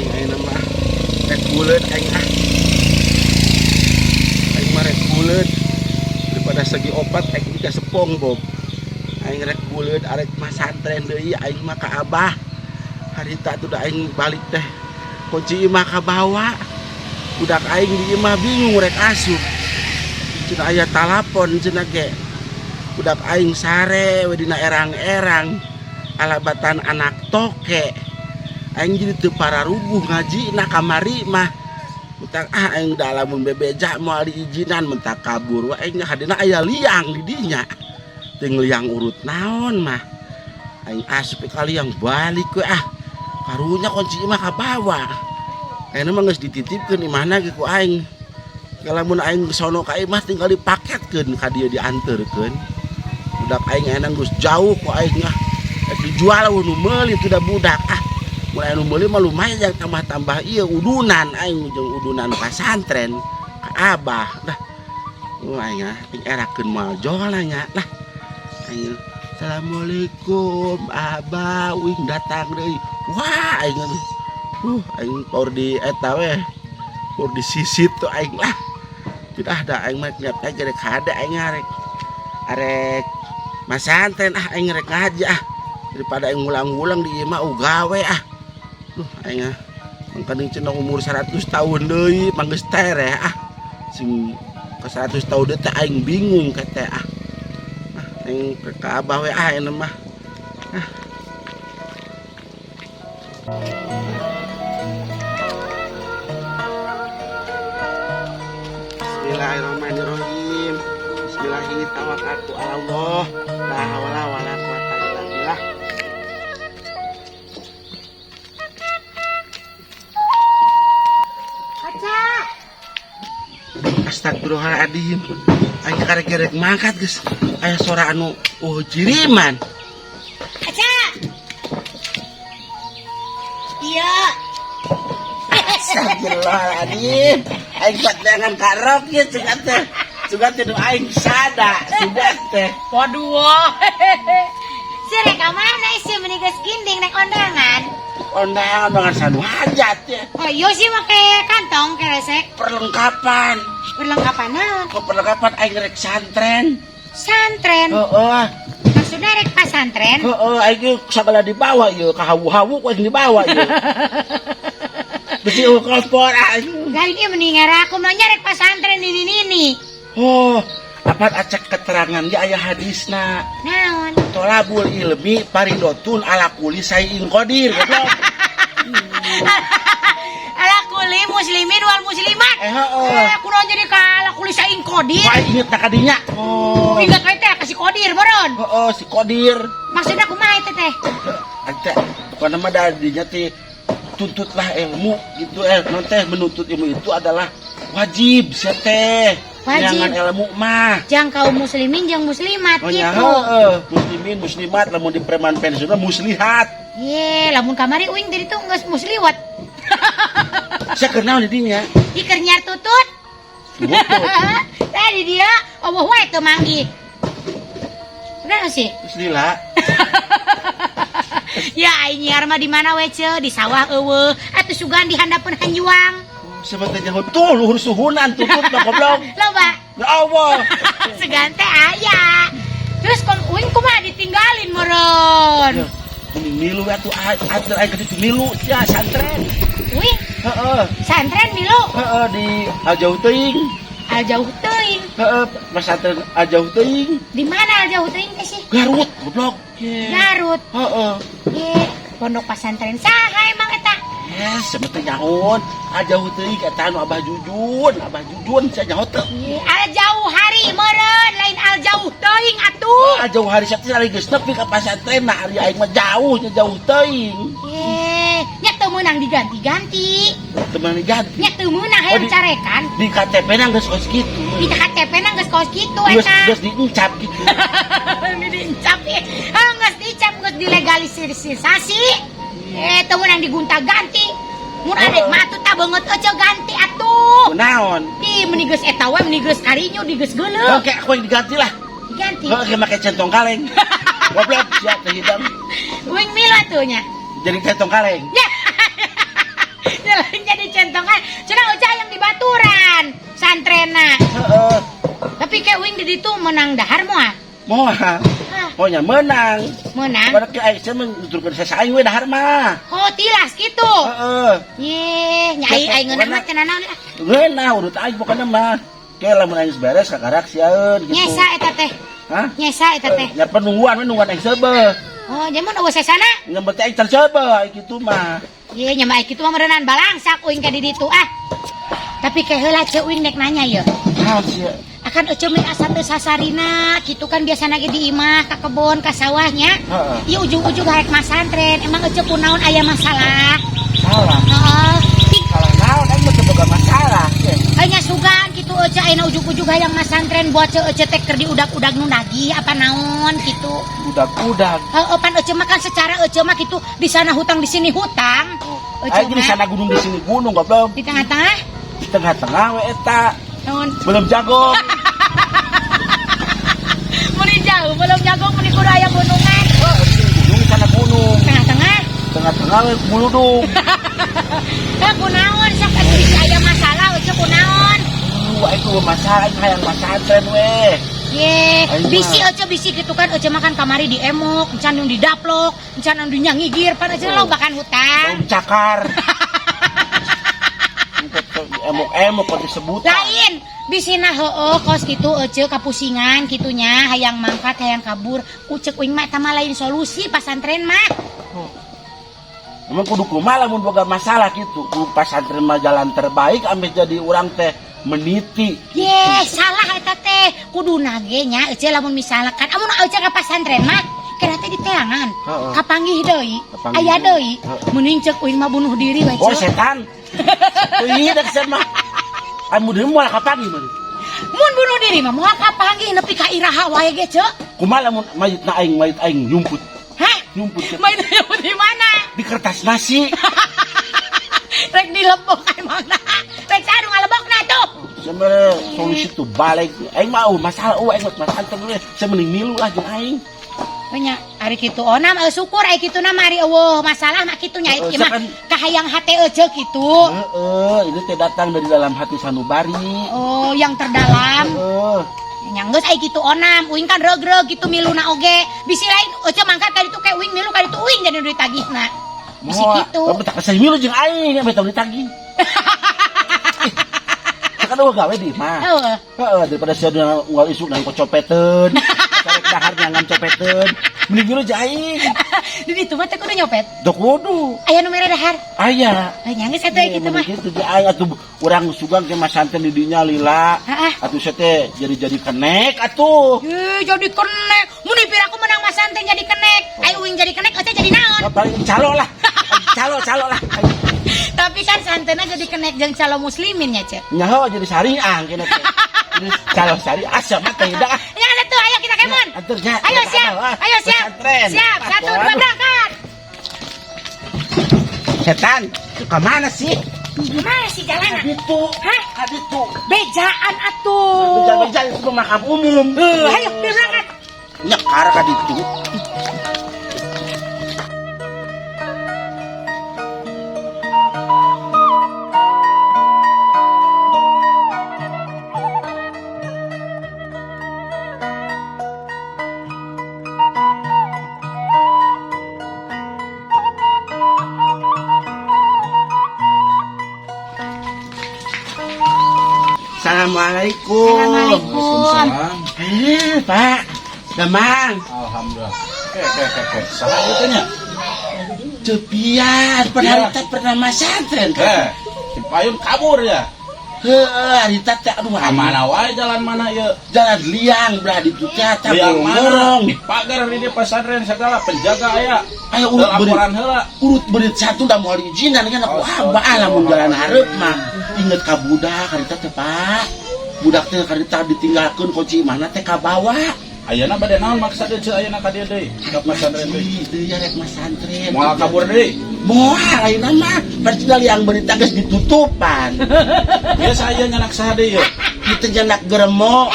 Aing ayeuna mah rek buleud aing ah. Aing mah rek buleud daripada segi opat aing jiga SpongeBob. Aing rek buleud arek masantren deui aing mah ka Abah. Harita tuh da aing balik teh kunci imah kabawa. Budak aing di imah bingung rek asup. Cenah aya talapon cenah ge. Budak aing sare we dina erang-erang alabatan anak toke. Aing jadi teu pararuguh ngajina kamari mah. Utang ah aing da lamun bebeja moal diizinan mentak kabur we aing hadina aya liang di dinya. Teu liang urut naon mah. Aing asup ka liang balik we ah. Karunya kunci imah kabawa. Ayeuna mah geus dititipkeun imahna ge ku aing. Lamun aing sono ka imah tinggal dipaketkeun ka dieu dianterkeun. Budak aing ayeuna geus jauh ku aing ah. Rek dijual nu meuli teu da budak ah. Mun aya nu meuli mah lumayan yang tambah-tambah ieu udunan aing jeung udunan pasantren ka Abah dah. Aing ah aing erakeun moal jol nya lah. Aing Assalamualaikum Abah uing datang deui. Wah aing aing paur di eta we. Paur disisit tuh aing lah. Tidak ada aing mah niat aing rek hade aing arek. Arek masantren ah aing rek ngaji ah. Daripada aing ngulang-ngulang di ieu mah gawe ah. Duh aing ah mangkaning cenah umur 100 tahun deui mah geus tereh ah. Sing ke 100 tahun deui teh aing bingung kete ah. Ah aing ka Abah we ah ayeuna mah. Ah. Bismillahirrahmanirrahim. Bismillahirrahmanirrahim. Allah. La haula wala quwata illa billah. Aca. Astagfirullahaladzim. Aing karek-gerek mangkat geus. Aya suara anu jiriman. Aca. Iya. Astagfirullahaladzim. Aing patlengan karok ieu sugan teh. Sugan teh nu aing sada, sugan teh. Waduh. Si rek ka mana sih meni geus ginding naik ondangan? Ondangan dengan sanu hajat ya. Oh iya sih make kantong keresek. Perlengkapan. Perlengkapan naon? Kok perlengkapan aing rek santren. Santren. Heeh. Maksudnya rek pasantren? Heeh, aing ge sagala dibawa ieu ka hawu-hawu ku aing dibawa ieu. Besi kompor aing. Lain ieu mending ngera aku mah nya rek pasantren ini nini. Oh, apan acak keterangan ge aya hadisna. Naon? Tolabul ilmi paridotun ala kulli syai'in qadir. Goblok. Ala kulli muslimin wal muslimat. Heeh. Kunaon jadi ka ala kulli syai'in qadir? Wah, inget na kadinya. Oh. Inget we teh ka si Qadir boron. Heeh, si Qadir. Maksudna kumaha eta teh? Eta pokona mah da dinya teh tuntutlah ilmu gitu non teh menuntut ilmu itu adalah wajib sia teh. Wajib. Jangan ilmu mah. Jang kaum muslimin jeung muslimat Oh, nya, gitu. heeh. Muslimin muslimat lamun di preman pensiun mah muslihat. Ye, lamun kamari uing dari tuh geus musliwat. Sia keur naon di dinya? Di keur nyiar tutut. Tutut. Tadi dia eueuh wae teu manggih. Udah sih? Geus lila. Ya aing nyiar mah di mana we ceu? Di sawah eueuh. Atuh sugan di handapeun hanjuang. Siapa teh nyaho tuh luhur suhunan tutut mah goblok. Loba. Ya Allah. Sugan teh aya. Terus kon uing kumaha ditinggalin meureun? Ya, mending milu atuh atuh aing ka ditu milu sia santren. Uing? Heeh. Santren milu? Heeh, di Aljauh teuing. Aljauh teuing. Heeh, pesantren Aljauh teuing. Di mana Aljauh teuing teh sih? Garut, goblok. Ye. Garut. Heeh. Ye, pondok pesantren saha emang eta? Yes, sebetulnya nyaho. Aljauh teuing eta anu Abah Jujun, Abah Jujun sia nyaho teu. Ye, Aljauh hari meureun, lain Aljauh teuing atuh. Aljauh hari sia teh ari geus nepi ka pasantren nah ari aing mah jauh nya jauh teuing. Ye, nya teu meunang diganti-ganti. Teu meunang diganti. Nya teu meunang hayang Oh, carekan. Di KTP na geus kos kitu. Di KTP na geus kos kitu Geus eta. geus diencap gitu. Ini diencap ye. Ah, geus dicap geus dilegalisasi. Teu meunang digonta-ganti. Mun adek mah atuh tah beungeut euceu ganti atuh. Kunaon? Di meni geus eta we, meni geus karinyu, di geus geuleuh. Oke, aku yang diganti lah. Diganti. Oke, make centong kaleng. Goblok sia teh hidang. Uing milu atuh nya. Jadi centong kaleng. Ya. masantrenna. Heeh. Tapi kayak uing di ditu menang dahar moal. Moal. Ah, Pokoknya menang. menang. Pada ke aing sia nuturkeun sesa aing we dahar mah. Oh, tilas gitu. Heeh. Ye, nyai aing ngeunah mah cenah naon ah. Ngeunah urut aing pokoknya mah. Ke lamun aing beres kakarak siaeun gitu. Nyesa eta teh. Hah? Nyesa eta teh. Nya penungguan we nungguan aing seubeuh. Oh, jamun eueuh sesana. Nya berarti aing can seubeuh aing kitu mah. Ye, nya mah kitu mah meureunan balangsak uing ka di ditu ah. Tapi ke heula ceu uing nek nanya ye. Naon sia? Akan ece mah asa teu sasarina kitu kan biasana ge di imah ka kebon ka sawahnya. Heeh. Ieu ujung-ujung harek masantren. Emang ece kunaon aya masalah? Salah. Heeh. Salah naon aing mah teu boga masalah. Hanya sugan gitu ece ayeuna ujug-ujug hayang masantren buat ce ece teh keur diudag-udag nu nagih apa naon gitu. Udag-udag. Heeh, pan ece mah kan secara ece mah gitu di sana hutang di sini hutang. Ece Aing di mah sana gunung di sini gunung goblok. di tengah-tengah Di tengah-tengah we eta. naon Belum jago. Meni jauh, belum jago meni kudu aya gunungan. Oh, di sini gunung di sana gunung. Tengah-tengah. Tengah-tengah we buludung. Eh kunaon sok atuh bisi aya masalah ece kunaon. Aing tuh masalah aing hayang masantren we. Ye, Aing mah. bisi ece bisi gitu kan ece makan kamari di emok, encan yang didaplok, encan yang dinyangigir, pan ece Oh. lo bahkan hutang. Daun cakar. Emok-emok kok disebut. Lain, bisina heueuh kos kitu ece kapusingan kitunya, hayang mangkat, hayang kabur. Ucek uing mah eta mah lain solusi pasantren mah. Emang kudu kumaha lamun boga masalah gitu. Kudu pasantren mah jalan terbaik ameh jadi urang teh meniti. Ye, salah eta teh. Kuduna ge nya ece lamun misalkan amun ece ka pasantren mah kira teh diteangan. Heeh. Kapanggih deui, Kapanggih aya deui. deui. Heeh. Mending cek uing mah bunuh diri we Oh cek. setan. Teuing dak setan mah. Anu deui moal kapanggih mah. Mun bunuh diri mah moal kapanggih nepi ka iraha wae ge cek. Kumaha lamun mayitna aing mayit aing nyumput. Hah? Nyumput ke- Main di mana? di kertas nasi. Rek dilebok emang nah. Rek saha nu ngalebokna tuh. Sebenarnya solusi tuh balik. Aing mah masalah aing mah masantren we. Saya mending milu lah jeung aing. Nya ari kitu onam syukur ari kitu na mah ari eueuh masalah mah kitu nya Heeh, ieu mah kan- kahayang hate ece kitu. Heeh, ini teh datang dari dalam hati sanubari. Oh, yang terdalam. Heeh. Nya geus ai kitu onam, uing kan reug-reug kitu miluna oge. Bisi lain ece mangkat ka ditu ke uing milu ka ditu uing jadi ditagihna. Bisi Moal. kitu. Tapi tak saya milu jeung aing, ame tong ditagih. Kan eueuh gawe di mah. Heeh. Heeh, daripada sia unggal isuk nang kocopeteun. Carek dahar nyangan copeteun. Mending milu jeung aing. Di ditu mah teh kudu nyopet. Dok kudu. Aya nu mere dahar. Aya. Eh nya geus atuh ai kitu mah. Gitu jeung aing atuh urang sugan ke masanten di dinya lila. Heeh. Atuh sia teh jadi-jadi kenek atuh. Ih, jadi kenek. Mun piraku menang masanten jadi kenek. Ai uing jadi kenek, ece jadi naon? Nah, paling calo lah. Calo calo lah. Tapi kan santena jadi kenek jeung calo muslimin ya, Cek. Nyaho jadi syariah kena teh. Jadi calo syariah sia mah teh dah. Ya ada tuh, ayo kita kemon. Atur nya. Ayo siap. Ayo siap. Pesantren. Siap, satu dua berangkat. Setan, itu ke mana sih? Gimana sih jalanan? Kaditu. Hah? Kaditu. Bejaan atuh. Beja-beja itu makam umum. Ayo berangkat. Nyekar kaditu. Assalamualaikum. Assalamualaikum. Pak. Damang. Alhamdulillah. Ke. Saha ieu teh nya? Cepian, pernah harita pernah masantren kan? Si payun kabur ya. Heeh, harita teh aduh Ka mana wae jalan mana ieu? Jalan liang belah ditu teh tah Liang mana? ngorong. Di pagar di dieu pesantren segala penjaga aya. Ayo urut berit. Laporan heula. Urut berit satu dah moal diizinan kan aku abah lamun jalan hareup mah. Inget ka budak harita teh Pak. Budak teh harita ditinggalkeun kunci mana teh ka bawah. Ayeuna bade naon maksa deui ceu ayeuna ka dieu deui? Ka pesantren deui. Teu ya rek masantren. Moal kabur deui. Moal ayeuna mah percaya liang berita geus ditutupan. Biasa aya nyanak saha deui yeuh? Kitu nyanak geremo.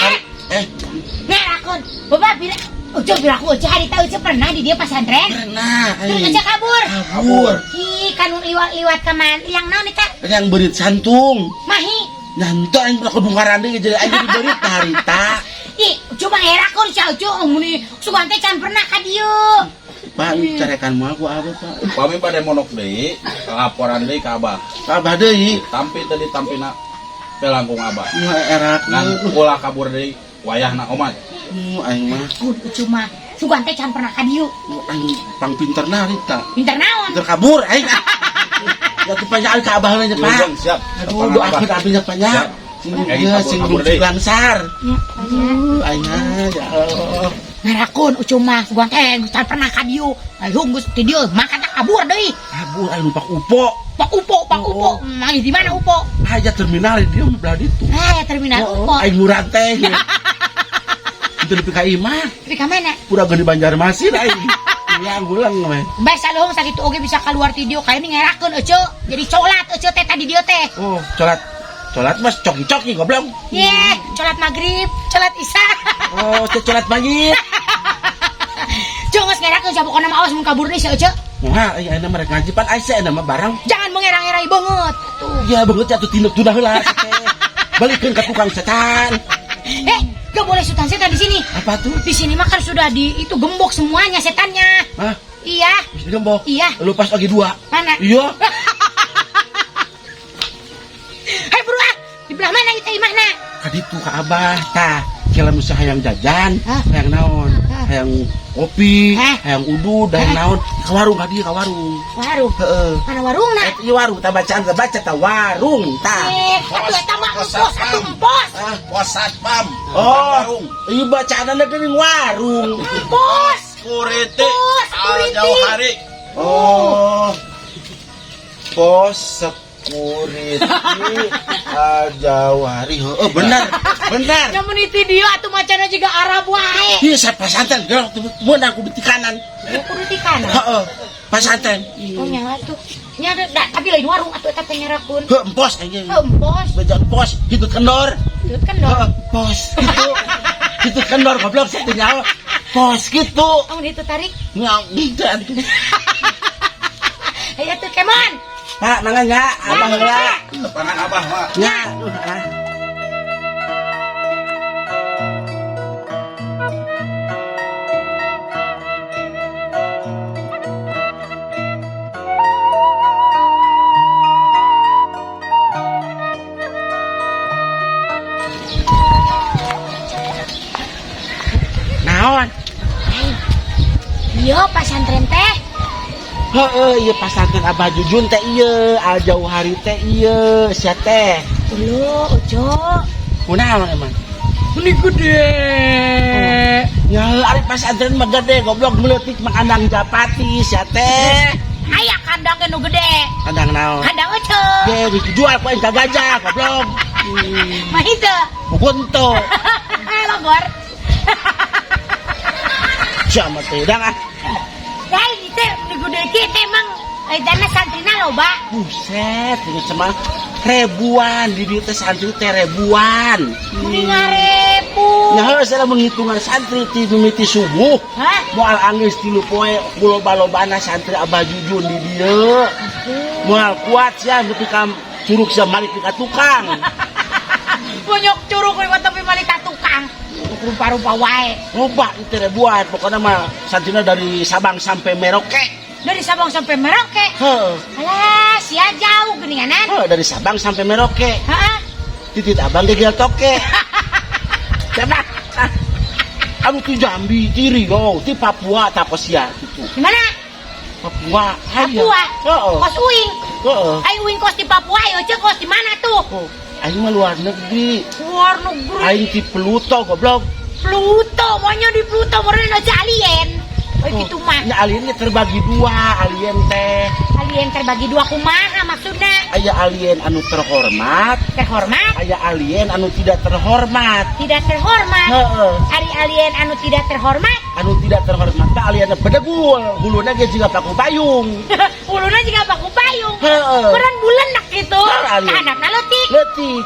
Ngerakon. Bapak bila Ucu bilang Ucu harita Ucu pernah di dia pesantren. Pernah. Terus Ucu kabur. Kabur. Hi kan liwat-liwat ka mana? Yang naon eta? Yang berit santung. Mahi. Nyanto aing pernah kebongkaran deui jadi aing jadi beurit harita. Ih, coba ngerakeun sia Ucu muni sugan teh can pernah ka dieu. Pak, carekan moal ku abah, Pak. Pami bade monok deui, laporan deui ka Abah. Ka abah deui. Tampi tadi tampina teh langkung Abah. Wah, erak. Ngan ulah kabur deui wayahna omat. Aing mah. Kun Ucu mah sugan teh can pernah ka dieu. Aing pang pinterna harita. Pinter naon? Pinter kabur aing. Ya tuh banyak ka abah heula nya, Pak. Wilujeng, siap. Aduh, doakeun abdi nya, Pak nya. Siap. Sing Aing ieu kabur- sing kabur deui. langsar. Ya, ya. Aing mah, ya Allah. Ngarakun Ucu mah sugan teh can pernah ka dieu. Ayo geus ti dieu maka tak kabur deui. Kabur aing numpak upo. Pak Upo, Pak Upo. Manggih di mana Upo? Aya terminal di dieu belah ditu. Ah, terminal Upo. Aing murah teh. Itu lebih ka imah. Tapi ka mana? Pura gede Banjarmasin aing. Ulang-ulang we. Biasa luhung sakitu oge bisa keluar ti dieu kayak ini ngerakeun Ece. Jadi colat Ece teh tadi dieu teh. Oh, colat. Colat mas coki-coki goblok. Ye, colat maghrib, colat isya. Oh, colat mayit. Ceu geus ngerakeun sia pokona mah awas mun kabur deui sia Ece. Moal aing ayeuna mah rek ngaji pan aing sia mah barang. Jangan mengerang-erai banget. Tuh. Ya banget atuh tindak tundah heula. Balikeun ka tukang setan. Eh, gak boleh setan-setan di sini. Apa tuh? Di sini mah kan sudah di itu gembok semuanya setannya. Hah? Iya. Bisa digembok? Iya. Lu pas lagi dua. Mana? Iya. Hei bro ah, di belah mana itu imahna? Kaditu ka abah tah. Kela musa hayang jajan, Hah? hayang naon, Hah? hayang kopi, Hah? hayang udud, hayang Hah? naon, ka warung ka dieu ka warung. Warung. Heeh. Mana warungna? Eh, ieu warung tah bacaan tah baca tah warung tah. Eh, atuh eta mah Pos, empos, atuh empos. Ah. Pos satpam. Oh, Warung. iya bacaanna geuning warung. Empos. Security. Pos, security. Jauh hari. Oh. Pos security Al-Jauhari. Oh, benar. Benar. Nyamun itu dia atuh macana juga Arab wae. Iya, saya pasantren. Gerak tuh meunang kudu ti kanan. Ya kudu ti kanan. Heeh. Pasantren. Oh nya atuh. Nya da, tapi lain warung atuh eta teh nyarakun. Heuh, empos aja. Empos. Beja empos, hitut kendor. Hitut kendor. Heeh, pos gitu. Hitut kendor goblok saya teh nyawa. Pos gitu. Amun itu tarik. Nyawa gitu atuh. Ayo tuh kemon. Pak, mangga nya, abah heula. Tepangan Abah, Pak. Nya. Aduh, ah. Naon? Iya pasantren teh. Heeh, ieu pasantren Abah Jujun teh ieu, Al Jauhari teh ieu, sia teh. Ulu, Ucu. Kunaon emang? Ini gede. Ya, ari pasantren mah gede goblok meuletik mah kandang japati sia teh. Aya kandangnya nu gede. Kandang naon? Kandang Ucu. Ge dijual ku aing ka gajah goblok. Mah itu. Bukunto. Logor. Sia mah teh dang ah. Lain itu nu gede kieu teh emang dana santrina loba. Buset, ini sama ribuan di dieu teh santri teh ribuan. Muni ngarebu. Nah, heuh saya menghitungan santri ti mimiti subuh. Hah? Moal anggeus 3 poe kuloba-lobana santri Abah Jujun di dieu. Moal kuat sia nepi ka curug sia malik ka tukang. Bonyok curug lewat tapi malik ka tukang. Rupa-rupa wae. Loba itu ribuan, pokoknya mah santrina dari Sabang sampai Merauke. Dari Sabang sampai Merauke. Heeh. Alah, sia jauh geuninganan. Heeh, dari Sabang sampai Merauke. Heeh. Titit abang gegel toke. Coba. Ah. Anu ti Jambi, ti Riau, ti Papua tak sia gitu. Di mana? Papua. Aya. Papua. Heeh. Kos uing. Heeh. Ayo uing kos di Papua, ayo cek kos di mana tuh? Oh, aing mah luar negeri. Luar negeri. Aing ti Pluto goblok. Pluto, maunya di Pluto, meureun aja alien. Oh, gitu mah. Ya aliennya terbagi dua, alien teh. Alien terbagi dua kumaha maksudna? Aya alien anu terhormat, Terhormat? aya alien anu tidak terhormat. Tidak terhormat. Heeh. Ari alien anu tidak terhormat. Anu tidak terhormat teh alien bedegul, huluna ge jiga paku payung. Huluna jiga paku payung. Heeh. Meureun bulenak gitu. Heuh, alien. Kahandapna leutik. Leutik.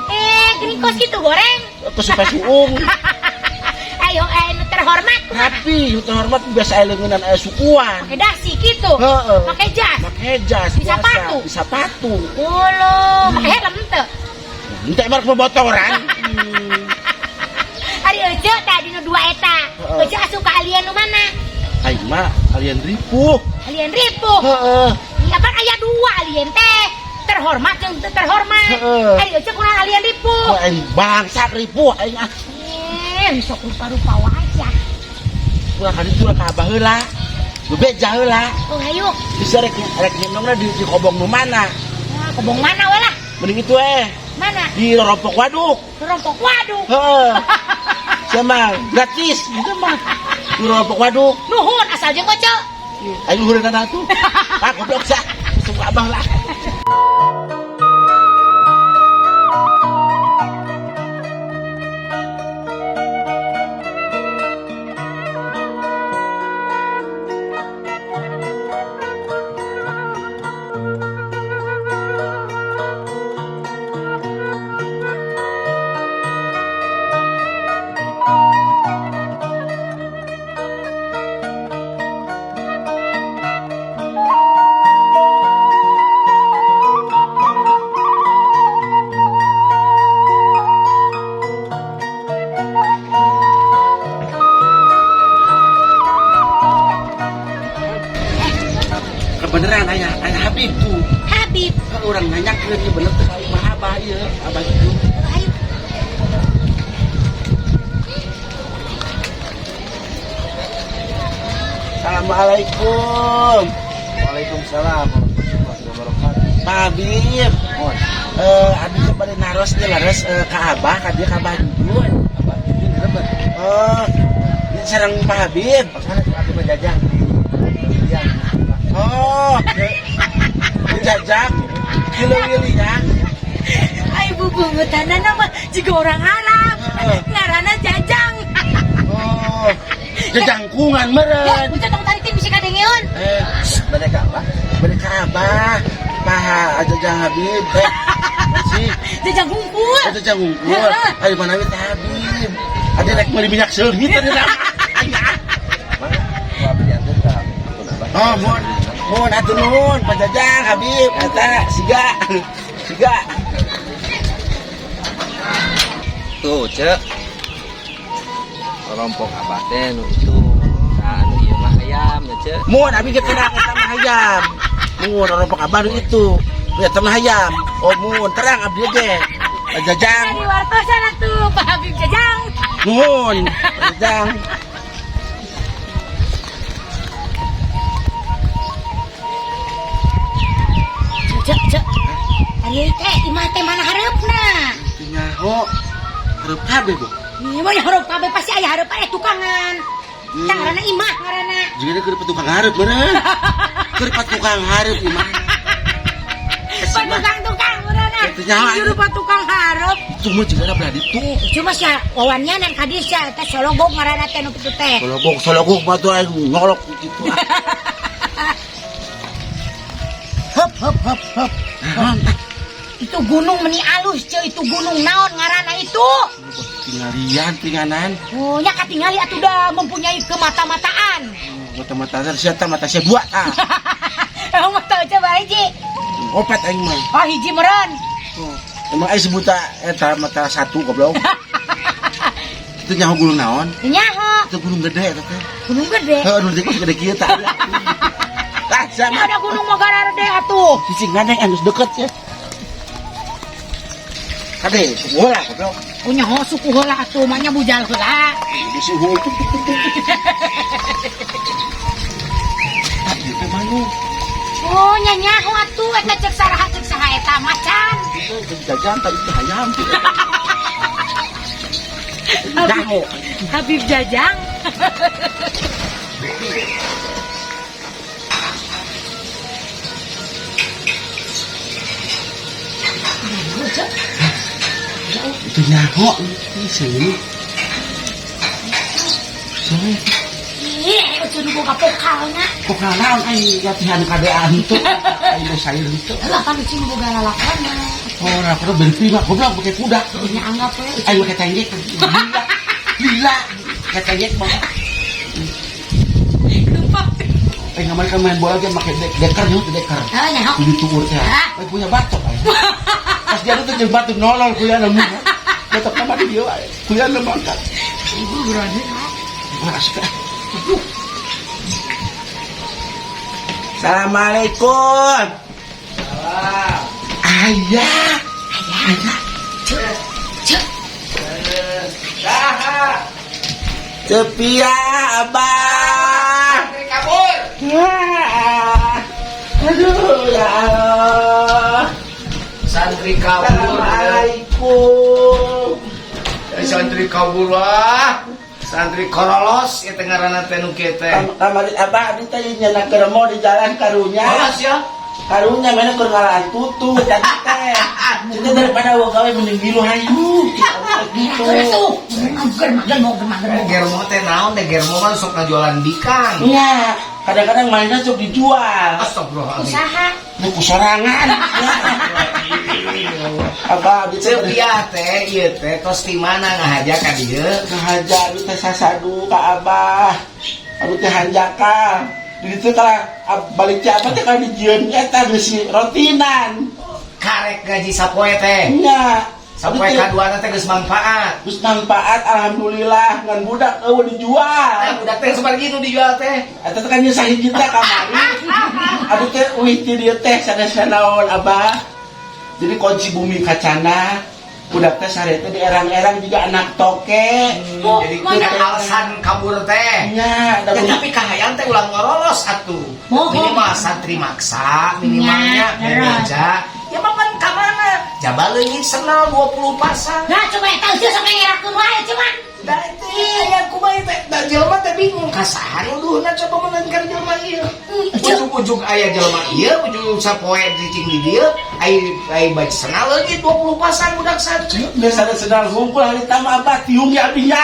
Geuning kos kitu goreng. Terus suuung. Ayo anu terhormat kumaha? Tapi nu terhormat biasa aya leungeunnan aya sukuan. Pakai dasi gitu. Heeh. Pakai jas. Pakai jas. Bisa biasa. patu. Bisa patu. Ulo, pakai helm teu. Ente mah bobotoran. Ari Ece tadi nu dua eta. Ece asup ka alien nu mana? Aing mah alien ripuh. Alien ripuh. Heeh. Iya kan aya dua alien teh. Terhormat jeung teu terhormat. Heeh. Ari Ece kunaon alien ripuh? Oh, aing bangsa ripuh aing ah. Sok rupa-rupa wae sia. Ulah ka ditu ka abah heula. Bebeja heula. Oh hayu. Bisa rek rek nginongna di kobong nu mana? Nah, kobong mana we lah? Mending itu Mana? Di rorompok waduk. Rorompok waduk. Heeh. Sama gratis gitu mah. Di rorompok waduk. Nuhun asal jeung Ece. Aing luhureunana tuh. Ah goblok sah. Suka abah lah. Kebeneran ayah Habib tuh. Habib. Kalau orang nanya ke dia bener tuh kayak mah abah ieu, abah itu. Ayo. Assalamualaikum. Waalaikumsalam warahmatullahi wabarakatuh. Pak Habib. Mohon. Abi teh bade naros nih laras ka abah, ka dia ka abah Jujun. Abah Jujun lebet. Oh, ini sareng Pak Habib. Sana abdi mah jajang di Liliang. Oh, jajang di Liliang. Ai bubungutanana mah jiga orang Arab. Ngaranna Jajang. Oh, jajangkungan meureun. Ya, ucap tong tarik bisa kadengeun. Bade ka abah? Bade ka abah. Paha Jajang Habib. Sih. Jajang hungkul. Jajang hungkul. Ayo mana we teh Habib. Ada rek meuli minyak seungit tadi lah. Mangga, ku abdi diantar ka akun abah. Oh, mohon mohon atuh nuhun Pak Jajang Habib eta siga. Siga. Tuh, Cek. Kelompok abah teh nu itu. Nah, anu ieu mah hayam ya, Cek. Mohon abi ge terang eta mah hayam. Mohon kelompok abah nu itu. Eta mah hayam. Oh, mohon terang abdi ge. Pak Jajang. Dari wartosan atuh Pak Habib Jajang. Nuhun, Pak Jajang. Cek, cek. Ari teh imah teh mana hareupna? Nyaho. Hareup kabeh, Bu. Nih, mah hareup kabeh pasti aya hareup aya tukangan. Tah ngaranna imah ngaranna. Jigana keur tukang hareup meureun. Keur tukang hareup imah. Patukang-tukang ngaranna. Itu nyawa. Juru patukang hareup. Itu mah jigana belah ditu. Cuma sia wawannya nan ka dieu sia teh sologog ngaranna teh nu kitu teh. Sologog, sologog mah tuh aing ngolok gitu. Hop hop hop hop. Itu gunung meni alus ceu, itu gunung naon ngaranna itu? Tinggalian, tinganan. Oh, nya katingali atuh dah mempunyai kemata-mataan. Mata-mata sia tah mata sia dua tah. Emang mata coba hiji. Opat aing mah. Oh, hiji meureun. Oh, emang aing sebut eta mata satu goblok. Itu nyaho gunung naon? Nyaho. Itu gunung gede eta teh. Gunung gede. Heuh, nu teh gede kieu tah. Tah, sama. Ada gunung mah garede atuh. Sisi ngadeng anu deket ya. Kade, suku heula goblok. Oh, nyaho suku heula atuh, mah nya bujal heula. Di suhu. Ah, ieu teh manuk. Oh, nya nyaho atuh eta cek saraha cek saha eta macan. Itu jajan tadi teh hayam. Nyaho. Habib Jajang. Itu nyaho ini sini. Sini. Ih, itu nu boga pokalna. Pokal naon aing latihan kadean henteu. Aing geus sair henteu. Lah kan ucing boga lalakona. Oh, ora berhenti mah goblok pakai kuda. Nya anggap we. Aing make tenggek. Lila. Lila. Pakai tenggek mah. Lupa. Aing kamari kan main bola ge make deker nya deker. Heuh nyaho. Di tuur teh. Hah? Aing punya batok aing. Pas dia tuh jeung batur nolol kuliah nemu. Tetep nama di dieu wae. Kuliah nu mangkat. Ibu berani. Masuk. Assalamualaikum. Salam. Ayah. Ayah. Cek, cek. Saha. Cepia Abah. Santri kabur. Wah. Aduh ya Allah. Santri kabur. Assalamualaikum. Santri kabur wah. Santri korolos ieu teh ngaranna teh nu kieu teh. Kamari Abah abdi teh nyenak germo di jalan karunya. Bolos ya. Karunya mana keur ngalaan tutu tadi teh. Kita daripada wo gawe mending biru hayu. Gitu. Tuh, germa germa germa. Germo teh naon teh germo mah sok ngajualan bikang. Iya, kadang-kadang mainnya sok dijual. Astagfirullahaladzim. Usaha. Buku sorangan. Abah abdi teh Cepia teh ieu teh tos di mana ngahaja ka dieu? ngahaja abdi teh sasadu ka Abah. Abdi teh hanjakal. Di ditu kalau balik ti Abah teh kalau dijieun eta geus si rotinan. Karek gaji sapoe teh. Nya. Sapoe Abdi teh kaduana teh geus manfaat. geus manfaat alhamdulillah ngan budak eueuh dijual. Eh budak teh sabargi nu dijual teh. Eta teh kan nyusah hiji teh kamari. Abdi teh uih ti dieu teh sanes naon Abah. Jadi kunci bumi kacana. Budak teh sare teh di erang-erang juga anak toke. Oh, Jadi mana? tidak alasan kabur teh. Nya, da Ya, tapi kahayang teh ulah ngorolos atuh. Oh, Minimal santri maksa, minimalnya Nya, leres. bebeja. Ya mapan ka mana? Jaba leungit senal 20 pasang. Nah, coba eta eueuh sok ngerakeun wae coba. Da teh aya kumaha teh? Da jelema teh bingung kasahan nuduhna coba meunangkan jelema ieu. Ujug-ujug aya jelema ieu, ujug sapoe cicing di dieu, ai ai baca senal leungit 20 pasang budak santri. Geus ada sedang hungkul hari tama Abah tiung ya abdi nya.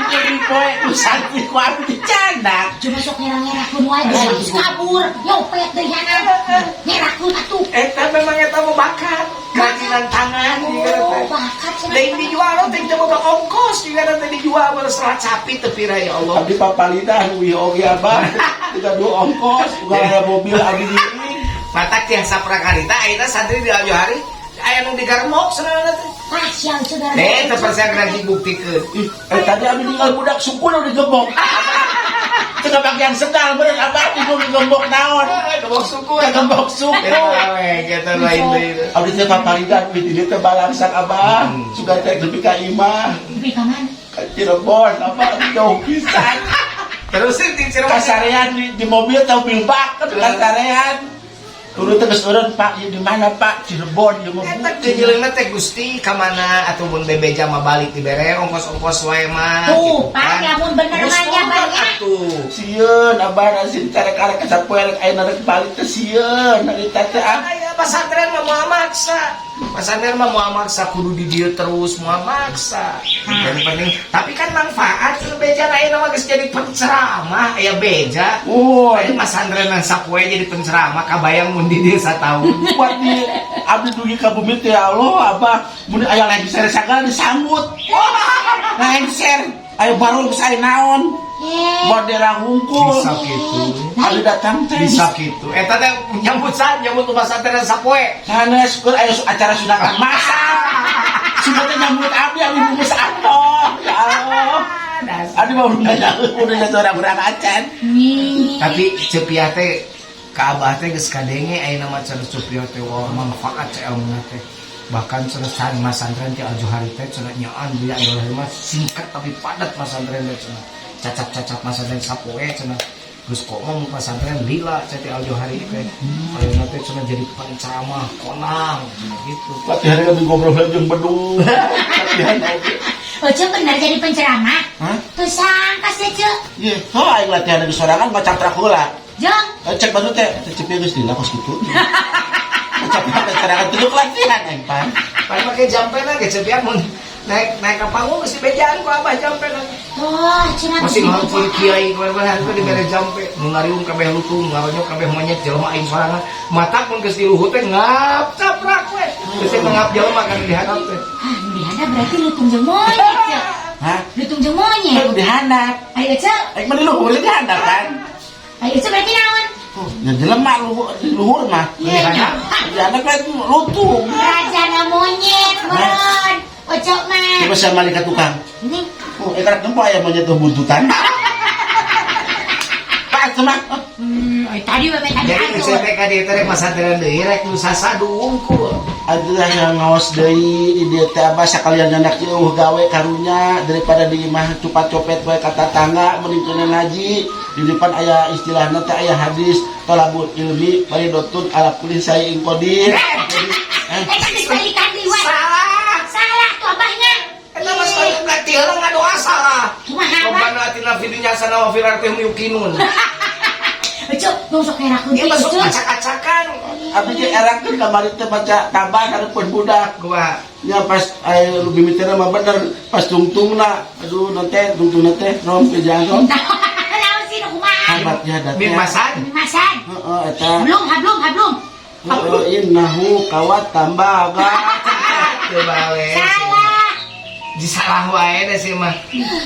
Jadi poe ku santri ku abdi dicanak. Coba sok ngerang-ngerakeun wae geus kabur. Nyopet deui hana. Ngerakeun atuh. Eta memang eta mah bakat, kerajinan tangan juga Oh, teh. bakat cenah. Lain dijual teh teu boga ongkos juga teh dijual baru serat sapi teu pira ya Allah. Abdi papalidah uih oge Abah. Tiga dua ongkos, uga aya mobil abdi diri. Matak tiasa prakarita ayeuna santri di Aljohari aya nu digarmok cenah teh. Ah, sial saudara. Teh teu percaya lagi buktikeun. Ih, tadi abdi ninggal budak sukun udah digembok. Teu bagian sedal beureun Abah bingung digembok naon. Gembok suku. Gembok suku. Eta we kitu lain deui. Abdi teh papalidah uih di dieu teh balangsak Abah. Sugan teh nepi ka imah. Nepi ka mana? Ka Cirebon Abah jauh pisan. Terus di Cirebon Kasarean di mobil teh mobil bak kan kasarean. Turun teh geus eureun Pak, ieu di mana Pak? Cirebon ieu mah. Eta geujeuleuhna teh Gusti ka mana atuh mun bebeja mah balik dibere ongkos-ongkos wae mah. Tuh, gitu Pak, kan. lamun bener Geus mah nya turun banyak. atuh. Sieun Abah rasin carek-arek ka sapoe rek ayeuna rek balik teh sieun harita teh ah. Aya pasantren mah moal maksa. Pasantren mah moal maksa kudu di dieu terus moal maksa. Yang penting tapi kan manfaat cenah beja ayeuna mah geus jadi penceramah aya beja. Oh, Aya pasantren sapoe jadi penceramah kabayang mun di dieu sataun. buat di abdi dugi ka bumi teh ya Allah Abah mun aya lengser sagala disambut. Lengser aya barung saya naon. Eh, Bendera hungkul. Bisa gitu. Abdi datang teh. Bisa gitu. Eta teh nyambut sa nyambut pasantren sapoe. Sanes keur aya acara sunatan masa. Sunatan nyambut abdi abdi bungkus amplop. Ya Allah. Abdi mah udah udah jadi orang-orang acan. nih. Tapi Cepia teh ka abah teh geus kadenge ayeuna mah cenah Cepia teh wah manfaat cek ilmuna teh. Bahkan cenah san masantren ti Aljohari teh cenah nyaan dia Aljohari mah singkat tapi padat masantren teh cenah. Cacap-cacap masantren sapoe cenah. Geus ngomong pasantren lila cek ti Aljohari teh. Ayeuna teh cenah jadi penceramah konang cenah gitu. Latihan kami ngobrol jeung bedung. Latihan oge. Oh, Cek bener jadi penceramah. Hah? Tuh sangka sih, Cek. Iya, oh aing latihan di sorangan maca heula. Jong, Cek baru teh, teh cepet geus lila kos kitu. Maca sorangan teu latihan aing pan. Pan make jampena ge Cepia mun naik naik ka panggung geus dibejaan ku abah jampena. Wah, cenah. Masih ngangkul kiai kemana-mana itu dibere jampe nu ngariung kabeh lutung ngaronyok kabeh monyet jelema aing sorangan matak mun geus di luhur teh ngap caprak we geus teh ngap jelema kan dihandap teh. Ah, nu dihandap berarti lutung jeung monyet, Cek. Hah? Lutung jeung monyet. Kan dihandap. Ayo, Cek. Aing mah di luhur di handap kan. Ayo, Cek berarti naon? Ya jelema luhur, di luhur mah. Iya, nya. Di handap kan lutung. Raja. Monyet meureun. Ojo mah. Coba saya malik ka tukang. Ini Oh, karek nempo aya monyet tuh buntutan. Pak, semak. Tadi we tadi Jadi atuh. Ece teh ka dieu teh rek masantren deui rek nu sasadu wungkul. Adalah yang ngaos deui di dieu teh abah sakalian nyandak jeuh gawe karunya daripada di imah cupat copet wae ka tatangga mending kena ngaji. Di depan aya istilahna teh aya hadis tolabul ilmi faridotun ala kulli syai'in qadir. Jadi, Eh, geus balikan deui we. Salah. Salah tuh abahnya. Eta mah salah berarti heula ngadoa salah. Kumaha, Abah? Rabbana atina fid dunya hasanah wa fil akhirati hum yuqinun. Ojo, tong sok herakeun Ieu teh, masuk Ojo. acak-acakan. Abdi ge erakeun kamari teh baca tabah hareupeun budak. Kumaha? Ya pas aya lebih mitirna mah bener pas tungtungna aduh nanti tungtungna teh rom kejaan rom Naon sih nu kumaha? habat ya dat Bin Masad. Masad. Heeh eta. Hablum, hablum, hablum. Heeh innahu kawat tambaga. Teu bale. Salah. Di salah wae deh sih mah.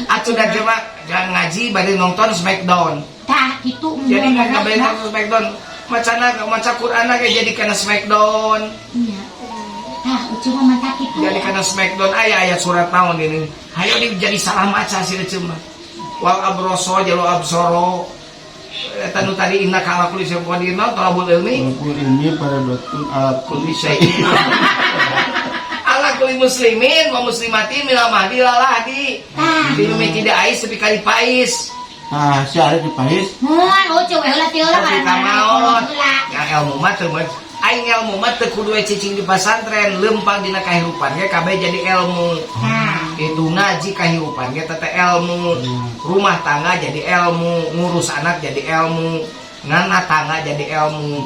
Atuh da mah ngaji bari nonton Smackdown. Tah kitu Jadi kan kabeh nonton Smackdown. Macana maca Qur'an ge jadi kana Smackdown. Iya. Tah, Ucu mah mantap kitu. Jadi kana Smackdown aya ayat surat naon ini. Hayo di jadi salah maca sih Ece mah. Wal abroso jalu absoro. Eta nu tadi innaka ala kulli syai'in qadir naon talabul ilmi Kulli ilmi faridotun ala kulli syai'in. Ala kulli muslimin wa muslimatin minal mahdi ila lahdi. Tah. Di mimiti tidak ais tepi ka dipais. Nah, si arek dipais. Moal Ucu we heula teh heula Tapi ka maot. heula. Ya ilmu mah teu mah aing ilmu mah teu kudu we cicing di pasantren lempang dina kahirupan ge kabeh jadi ilmu. Tah. Itu ngaji kahirupan ge teh ilmu. Rumah tangga jadi ilmu, ngurus anak jadi ilmu, ngana tangga jadi ilmu.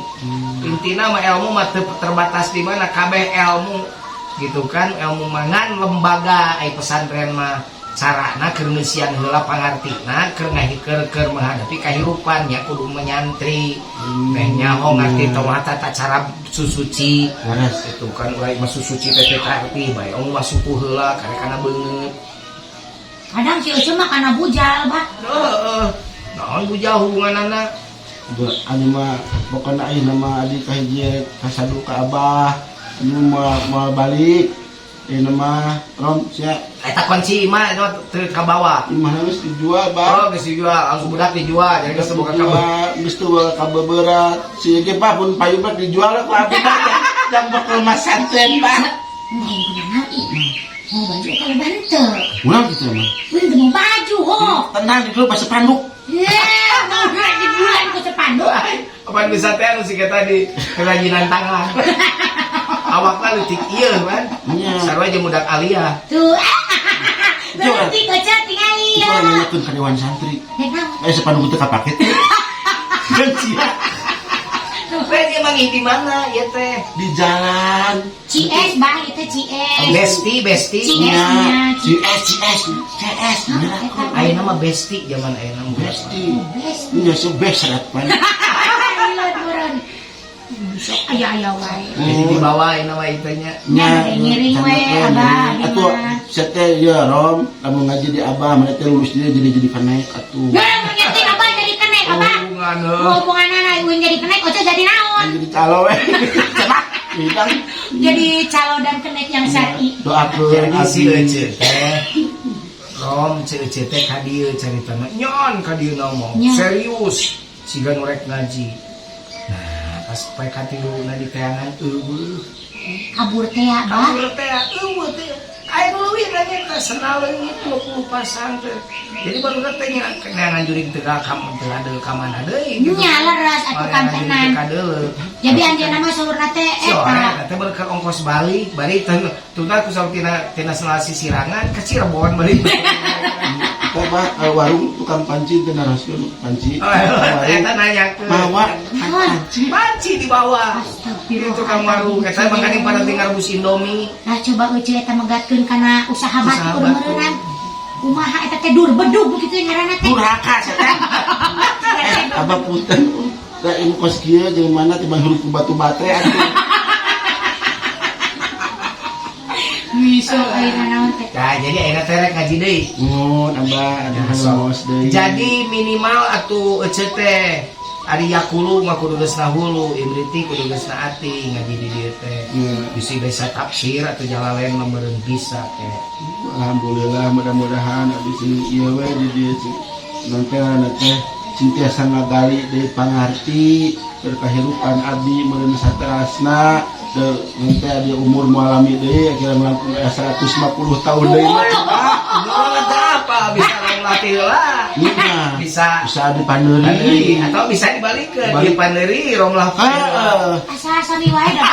Intina mah ilmu mah teu terbatas di mana kabeh ilmu gitu kan ilmu mangan lembaga ai pesantren mah carana keur ngeusian heula pangartina keur ngahikeun keur menghadapi kahirupan nya kudu menyantri teh nyaho ngarti tong tata cara susuci. Leres. Itu kan ulah mah susuci teh teh arti bae ong mah suku heula karek kana beungeut. Kadang si Ucu mah kana bujal, Bah. Heeh, naon bujal hubunganana? Duh, anu mah pokona ayeuna mah adi kahiji kasadu ka abah anu moal moal balik ayeuna mah rom sia. Eta kunci mah itu teu ka bawah. Imah geus dijual bah. Oh, geus dijual, langsung budak dijual, jadi geus teu boga kabar. Dijual, geus teu boga kabeberat si ge bah pun payu mah dijual ku abdi mah jang bakal masantren bah. Nah, punya naon ih. Mau baju eta lebar henteu. Ulah kitu mah. Wih, teu mau baju ho. Tenang di dulu pas sepanduk. Ye, mau di bulan ku sepanduk. Apaan bisa teh anu siga tadi kerajinan tangan. Awakna leutik ieu kan. Iya. Sarua jeung budak aliyah. Tuh. Leutik aja tingali Itu ya. orang nanyakeun ka dewan santri. Rek naon? Eh sepanduk teu kapake. Kan sia Teh dia manggih di mana ieu teh? Di jalan. CS bah itu CS. Besti, besti. CS. Nya, nya. CS CS CS nya. Ayeuna mah besti zaman ayeuna mah. Besti. Best. Nya se best rat pan. Ayo turun. Sok aya-aya wae. Jadi di bawah ayeuna mah ieu teh nya. Nya Ngiring we, abah, Atuh gimana? sia teh ya rom lamun ngaji di abah mana teh lulus dia jadi kenek atuh. Nah, nyeting abah jadi kenek abah. Hubungan heuh. Hubungan anak uing jadi kenek, ojo jadi naon? Jadi calo we. Cenah. Bidang. Jadi calo dan kenek yang syar'i. Doakeun Jadi si abdi. Ece teh Rom si Ece teh ka dieu caritana nyon ka dieu ngomong Nya. serius siga nu rek ngaji. Nah, pas poe katiluna di teangan eueuh. Kabur teh ya, bah. Kabur teh eueuh teh. Aya nu leuwih nanya teh sendal leungit 20 pasang teh. Jadi baru teh nya neangan jurig teu ka teu ada ka mana deui gitu. Nya leres atuh kantenan. Teu kadeuleu. Jadi anjeunna mah saurna teh Sore, eta. teh berke ongkos balik, balik teh tuna ku saur tina tina senal sisirangan ke Cirebon balik. Teh bah ke warung tukang panci teh naroskeun panci. Oh, eta nanya ke Mawa panci. Panci di bawah. Astagfirullah. Itu tukang warung, eta makanya pada tinggal rebus Indomie. Nah coba euceu eta megatkeun kana usaha Usaha batur batur. meureunnan. Kumaha eta teh dur bedug kitu ngaranna teh. Durhaka sia teh. Eh, abah punten. Da ilmu kos kieu jeung mana timbang hirup ku batu baterai atuh. Miso ayeuna naon teh. Nah, jadi ayeuna teh rek ngaji deui. Ngun abah ada Sok. ngaos deui. Jadi minimal atuh ece teh Ari yakulu mah kudu geus hulu, Imriti kudu geus ati ngaji di dieu teh. Bisi bisa tafsir atau jalalain mah meureun bisa ke. Alhamdulillah, mudah-mudahan abdi sing ieu we di dieu sing nanti teh sing tiasa ngagali deui pangarti berkahirupan abdi meureun saterasna de nanti abdi umur moal lami deui, kira langkung aya 150 tahun deui mah. Ah, ada apa bisa latih lah. Nah, Bisa bisa dipandeuri. Pandeuri atau bisa dibalikeun. Balik. Ieu pandeuri rong lah. Heeh. Asa sami wae dah.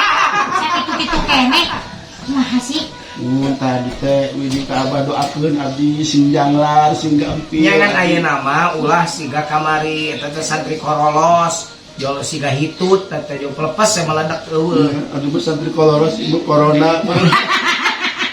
Sakitu-kitu keneh. Kumaha sih? Tadi teh widi ka abah, doakeun abdi sing janglar, sing gampil. Nya kan ayeuna mah ulah siga kamari eta teh santri korolos, jol siga hitut teh jol pelepas ya meledak eueuh. Aduh, santri koloros ibu corona.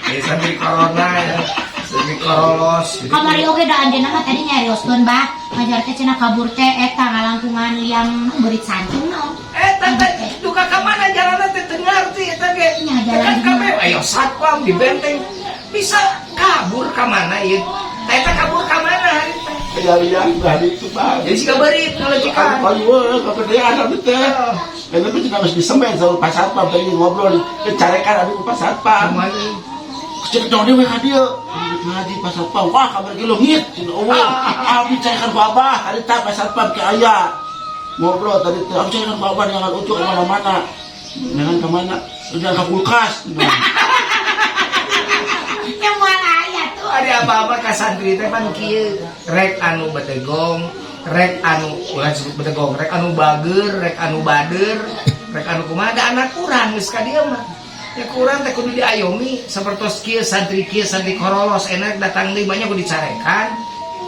Ya santri corona ya. Santri korolos. Kamari oge da anjeunna mah tadi nyarioskeun, Bah. Ngajar teh cenah kabur teh eta ngalangkungan liang beurit sancung naon. Eta teh duka ka mana jalanna teh teu ngarti eta ge. Nya, jalan Kan di kabeh ayo satpam di benteng bisa kabur ka mana ieu? Teh eta kabur ka mana hari teh? Kayak liang tadi itu, Bang. Jadi siga beurit ngaleucikan. Kan weuh kegedean abdi teh. Eta teh cenah geus disemen sama Pak Satpam tadi ngobrol. Carekan abdi ku Pak Satpam. Kumaha? Cek dong dia ka dieu. Ngaji Pak Satpam. Wah, kabar ge leungit. Cenah eueuh. Abdi carekan ku Abah, tadi tah Pak Satpam ke aya. Ngobrol tadi teh, abdi carekan ku Abah dengan ucuk ke mana-mana. Jangan ke mana? Jangan ke kulkas. Yang moal aya tuh. Ada apa-apa ka santri teh pan kieu, rek anu betegong, rek anu ulah disebut betegong, rek anu bager, rek anu bader, rek anu kumaha, da anak urang geus ka dieu mah. Ya kurang teh kudu diayomi sapertos kieu santri, kieu santri korolos enak datang deui banyak kudu dicarekan.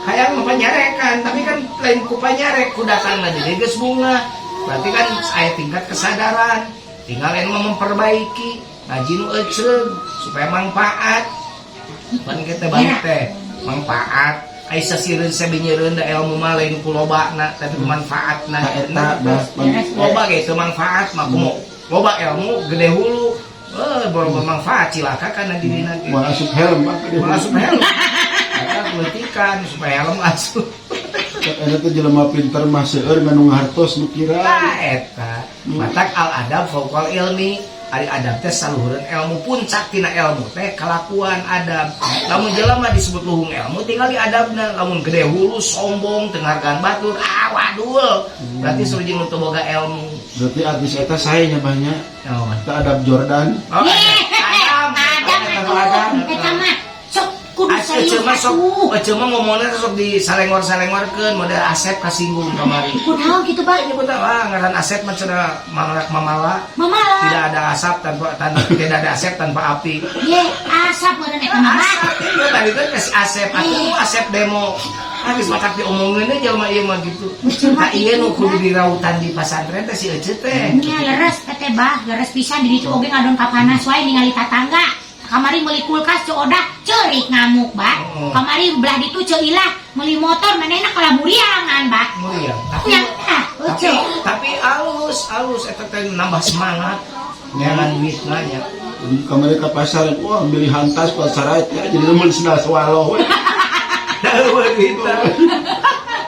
Hayang mah panyarekan, tapi kan lain ku panyarek ku datang di geus bunga. Berarti kan aya tingkat kesadaran. Tinggal anu mah memperbaiki ngaji nu eceug supaya manfaat. Pan kita balik teh manfaat. Ai sasireun sabinyeureun da ilmu mah lain ku lobana tapi ku manfaatna. Nah, eta bah. Loba ge teu manfaat mah kumo. Loba ilmu gede hulu. Eh, baru bermanfaat cilaka kana dirina ge. Moal asup helm, Bang. Moal asup helm. Eta keletikan supaya helm asup. Eta teh jelema pinter mah seueur ngan nu ngahartos nu kira. Nah, eta. Matak al adab fauqal ilmi. Ari adab teh saluhureun ilmu, puncak tina ilmu teh kalakuan adab. Lamun jelema disebut luhung ilmu tinggal di adabna. Lamun gede hulu sombong teu ngahargaan batur, ah wadul. Berarti suruh jeung nu teu boga ilmu. Berarti artis eta sae nya banyak. Naon? Eta Adab Jordan. Oh, Adam, Adam. Adam Adam. atuh. Eta mah sok kudu Ece serius mah sok, atuh. Ece mah ngomongnya sok disalengor-salengorkeun model Asep kasinggung kamari. Kunaon kitu, Bang? Nyebut ah ngaran Asep mah cenah mamalak mamala. Mamala. Tidak ada asap tanpa, tanpa tidak ada asap tanpa api. Ye, asap meureun eta mah. Bah. Asap iya tadi kan kasih Asep atuh Asep demo. Habis matak diomongeun jelema ieu mah gitu. Nah ieu nu kudu dirautan di pasantren teh si Ece teh. Nya leres teh, Bah, leres pisan di ditu oge ngadon kapanas wae ningali tatangga. Kamari meuli kulkas Ceu Odah ceurik ngamuk, Bah. Oh. Kamari belah ditu Ceu Ilah meuli motor manehna kalah muriangan, Bah. Muriang. Tapi Yang ah, tapi Ece. tapi alus alus eta teh nambah semangat. Neangan duitna nya. Kamari ka pasar, wah milih hantas pasar ya jadi nemen sendal swallow we. Eueuh duitna.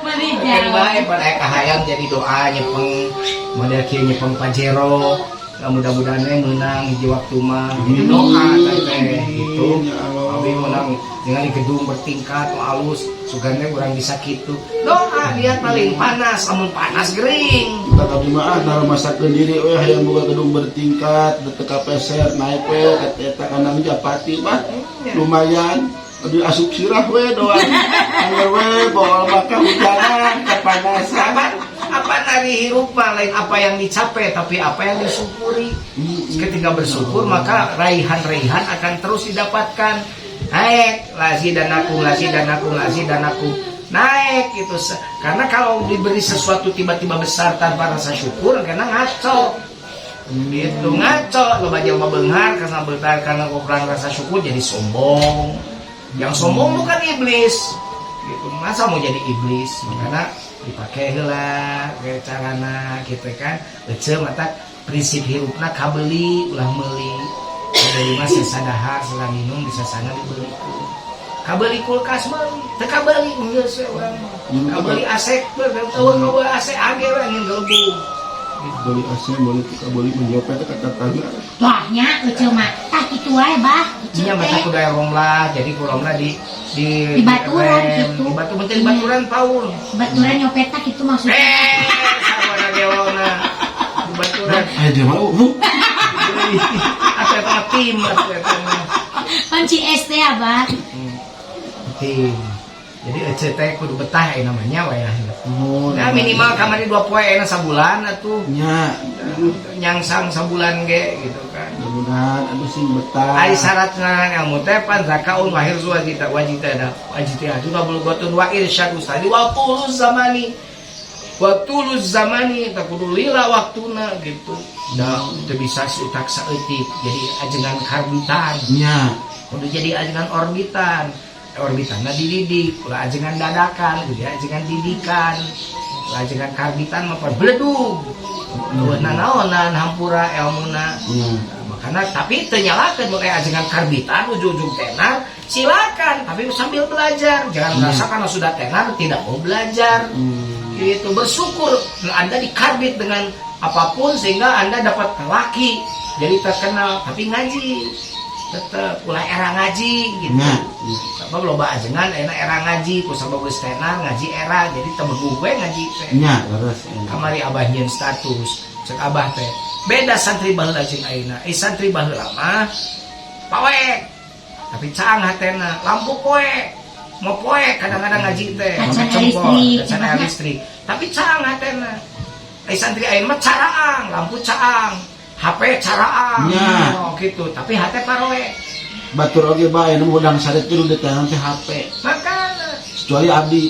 Meuli Yang bae pan aya kahayang jadi doa nyepeng model kieu nyepeng Pajero. Nah, mudah-mudahan we meunang hiji waktu mah. Jadi doa teh teh gitu. Ya Allah. Abi menang dengan di gedung bertingkat nu alus, sugan teh urang bisa kitu. Doa lihat paling panas, amun panas gering. Kita abdi mah ah naramasakkeun diri we hayang boga gedung bertingkat, teu kapeser naik we ka eta kandang Japati mah lumayan. Abdi asup sirah we doang. Angger we bawa maka hujanan kepanasan. Apa apa nari hirup mah lain apa yang dicapai tapi apa yang disyukuri. Ketika bersyukur maka raihan-raihan akan terus didapatkan. Naik, lazi dan aku, lazi dan aku, lazi dan aku. Naik gitu. Karena kalau diberi sesuatu tiba-tiba besar tanpa rasa syukur karena ngaco. Gitu ngaco, loba jelema beunghar karena beunghar karena kurang rasa syukur jadi sombong. Yang sombong bukan iblis. Gitu. Masa mau jadi iblis? Karena dipakai heula kayak carana gitu kan. Ece mata prinsip hirupna kabeli ulah meuli. Dari mah sesa dahar, sesa minum, bisa sana dibelikeun. Kabeli kulkas meuli, teu kabeli geus we urang mah. Kabeli AC, euweuh kabeli AC age we angin gelebung. Beli AC, beli teu beli menyopet ka tetangga. Wah, nya ece mah. Tah kitu wae, Bah. Ece Nya mata teh. kudu aya romlah, jadi ku romlah di Di baturan rem. gitu. Di batu penting baturan paun. Baturan nyopetna kitu maksudnya. Eh, sarwana gelona. Di baturan. Aya dia mah. Atau eta mah tim atuh eta mah. Pan CS teh, Abah. Tim. Jadi ece teh kudu betah aya namanya we. Oh, Nah, minimal kamari 2 poe enak sabulan atuh. Nya, Nyangsang sabulan ge gitu kan. mudah-mudahan aduh sing betah. Ari syaratna ilmu teh pan zakaun wa hirzu wajita wajita da wajita juga bulughatun wa irsyad ustadi wa tuluz zamani wa tuluz zamani tak kudu lila waktuna gitu. Da teu bisa tak saeutik jadi ajengan karbitan. Nya, Kudu jadi ajengan orbitan. Orbitanna dididik, ulah ajengan dadakan, kudu ajengan didikan. Ulah ajengan karbitan mah pan beledug. Eueuh nanaonan hampura elmuna. Nya. Nah, makanya tapi teu nyalakeun mun aya ajengan karbitan ujug-ujug tenar, silakan tapi sambil belajar. Jangan merasa karena sudah tenar tidak mau belajar. Gitu, bersyukur Anda dikarbit dengan apapun sehingga Anda dapat laki jadi terkenal tapi ngaji tetep ulah era ngaji gitu. Nya. Sabab loba ajengan enak era ngaji ku sabab geus tenar ngaji era jadi temegu we ngaji teh. Nya, leres. Kamari abah nyieun status cek abah teh beda santri baheula jeung ayeuna. Eh, santri baheula mah poek tapi caang hatena, lampu poek mau poek kadang-kadang ngaji teh Kacan make cempor, listrik, kacan air listrik tapi caang hatena. Eh, santri ayeuna mah caraang, lampu caang, HP caraang. Nya. Oh, gitu tapi hate paroe. Batur oge bae nu hudang sare tilu di tangan teh HP. Makana Kecuali abdi.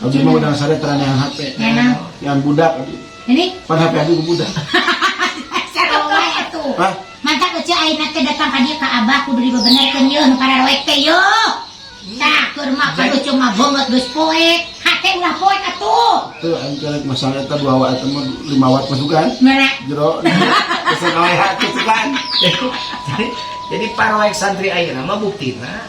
Abdi mah hudang sare terangan HP. Nya. Yang budak abdi. Ini Pan HP abdi ku budak. sarua wae atuh. Hah? Mantap ece ayeuna teh datang ka dieu ka Abah kudu dibebenerkeun yeuh nu pararoek teh yeuh. Tah, keur mah keur ece mah beungeut geus poek. Hate ulah poek atuh. Tuh aing kerek masalah eta 2 watt eta mah 5 watt masukan. Mana? Jero. Geus gawe hati kan. Jadi paroek santri ayeuna mah buktina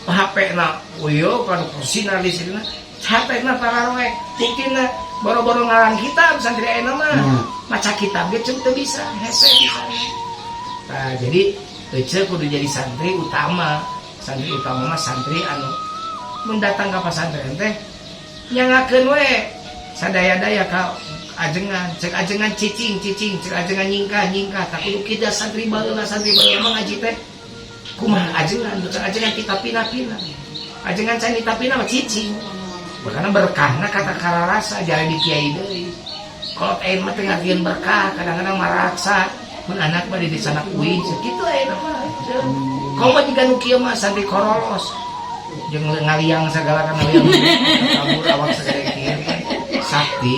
HP na uyo kan sinar di sini HP na pararoek buktina boro-boro ngaran kitab santri ayeuna mah maca kitab ge teu bisa hese bisa. Nah, jadi ece kudu jadi santri utama. Santri utama mah santri anu mun datang ka pasantren teh nyangakeun we sadaya-daya ka ajengan, cek ajengan cicing cicing, cek ajengan nyingkah nyingkah. Tak kudu kita santri baheula, santri baheula mah ngaji teh kumaha ajengan, cek ajengan kita pina-pina, ajengan can ditapina mah cicing. Makana berkahna kata kararasa jalan di kiai deui. Kalau ayeuna mah teu ngartieun berkah, kadang-kadang maraksa mun anak mah di desa uing sakitu ayeuna mah. Komo jiga nu kieu mah santri korolos jeung ngaliang segala kan ngaliang kabur awak segede kieu sakti.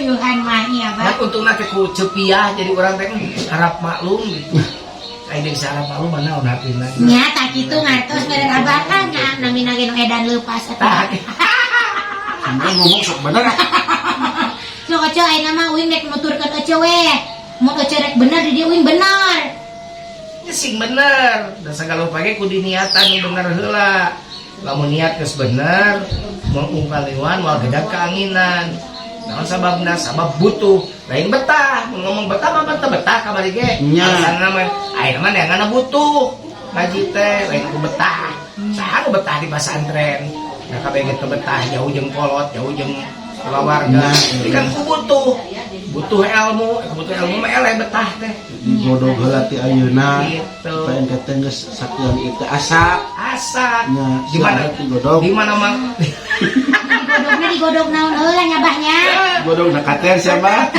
Yuhan mah nya, Nah, Bah. untungna teh ku cepiah jadi urang teh harap maklum gitu. Ai deui harap maklum mana naon hatina. Nya tah kitu ngartos meureun Abah kan nya namina ge nu edan leupas atuh. Tah. Sebenarnya ngomong sok bener ah. Sok ece ayeuna mah uing rek nuturkeun ece we. Mun ece rek bener di dieu uing bener. Ya sing bener, dan segala upaya kudu niatan nu bener heula. Lamun niat geus bener, mengungkal liwan moal gedag keanginan. Naon sababna? Sabab butuh. Lain betah, mun ngomong betah mah betah betah kamari ge. Nya. Alasanna mah ayeuna mah neanganna butuh. Ngaji teh lain ku betah. Saha nu betah di pasantren? Nah kabeh ge teu betah jauh jeung kolot, jauh jeung keluarga. Jadi kan ku butuh. Butuh ilmu, butuh ilmu mah eleh betah teh. Digodog heula ti ayeuna. Gitu. Supaya engke teh geus sakian ieu teh asak. Asak. Nya, Di mana? Digodog. Di mana mang? Digodogna digodog naon heula nya Bah nya. Godog na kater siapa?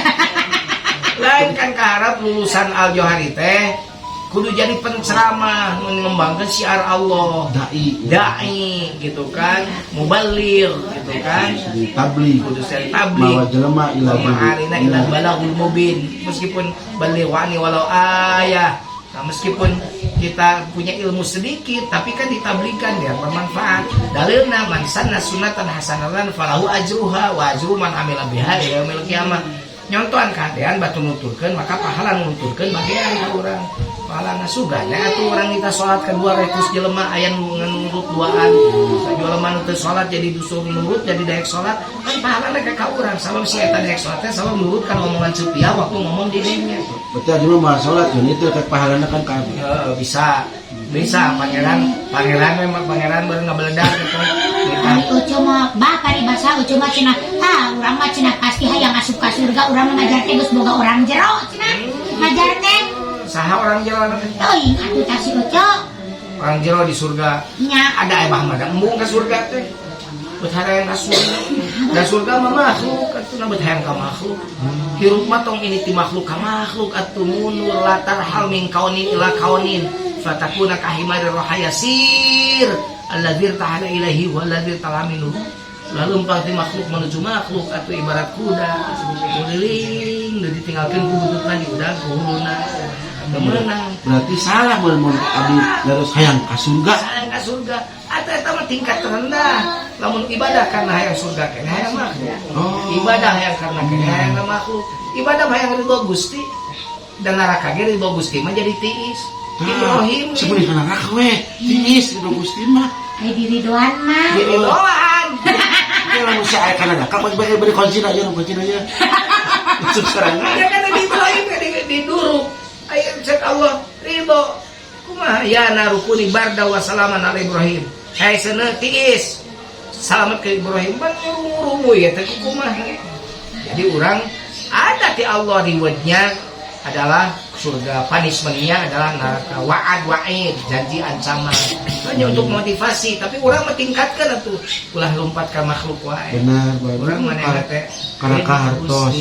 Lain kan kaharap lulusan Al Johari teh kudu jadi penceramah mengembangkan syiar Allah. Dai. Dai gitu kan, mubaligh gitu kan. Di tabligh. Kudu seri tabligh. Mawa jelema ila Ma'arina ila balaghul mubin. Meskipun balighani walau ayah. Nah, meskipun kita punya ilmu sedikit, tapi kan ditablikan biar bermanfaat. Dalilna man sanna sunnatan hasanatan falahu ajruha wa ajru man amila biha ila yaumil qiyamah. Nyontohan kahadean batu nuturkeun, maka pahala nu nuturkeun bagian ka urang. Pahala sugana atuh urang kita salat ka 200 jelema aya nu nurut duaan. Sajelema nu teu salat jadi disuruh nurut, jadi daek salat, kan pahalana ka urang. Sabab si eta daek salat teh sabab nurut kan omongan Cepia waktu ngomong di dinya. Berarti abdi mah moal salat kan itu efek pahalana kan ka abdi. Heeh, bisa. Bisa pangeran, pangeran memang pangeran baru ngabeledak gitu. Ari Ucu mah bah paribasa Ucu mah cenah, ha urang mah cenah pasti hayang asup ka surga, urang mah ngajar teh geus boga orang jero cenah. Ngajar teh. Saha orang jero teh? Teuing atuh tah si Ucu. Orang jero di surga. Nya. Ada abah mah da embung ka surga teh. Bet hayang ka surga. Da surga mah makhluk atuh, na bet hayang ka makhluk. Hirup mah tong ini ti makhluk ka makhluk atuh, mundur latar hal min kaunin ila kaunin. Fatakuna kahimari rohaya sir alladzi ta'ala ilahi walladzi ta'ala minhu. Lalu lempang ti makhluk menuju makhluk atau ibarat kuda guliling udah ditinggalkan ku bututna di udah ku huluna kemenang. Berarti salah mun mun abdi harus hayang ka surga. Hayang ka surga atau eta mah tingkat terendah. Lamun ibadah karena hayang surga kene hayang makhluk. Oh. Ibadah hayang karena kene hayang ka makhluk. Ibadah mah hayang ridho Gusti dan neraka ge ridho Gusti mah jadi tiis. Ibrahim sebenarnya kana neraka we tiis ridho Gusti mah. Ai diridoan mah. Diridoan. Ya lamun si aya kana neraka bari bari kunci aja, kunci aja. Masuk serangan. Ya kan Nabi Ibrahim kan diduruk. Ayo cek Allah ridho. Kumaha ya narukuni barda wa salaman ala Ibrahim. Hai seuneu tiis. Selamat ke Ibrahim ban ngurungu ya teh kumaha. Jadi orang ada di Allah rewardnya adalah surga, punishmentnya adalah neraka, wa'ad wa'id, janji ancaman hanya untuk motivasi, tapi orang meningkatkan atuh ulah lompat ke makhluk wae. Benar, orang mana teh karena kahartos.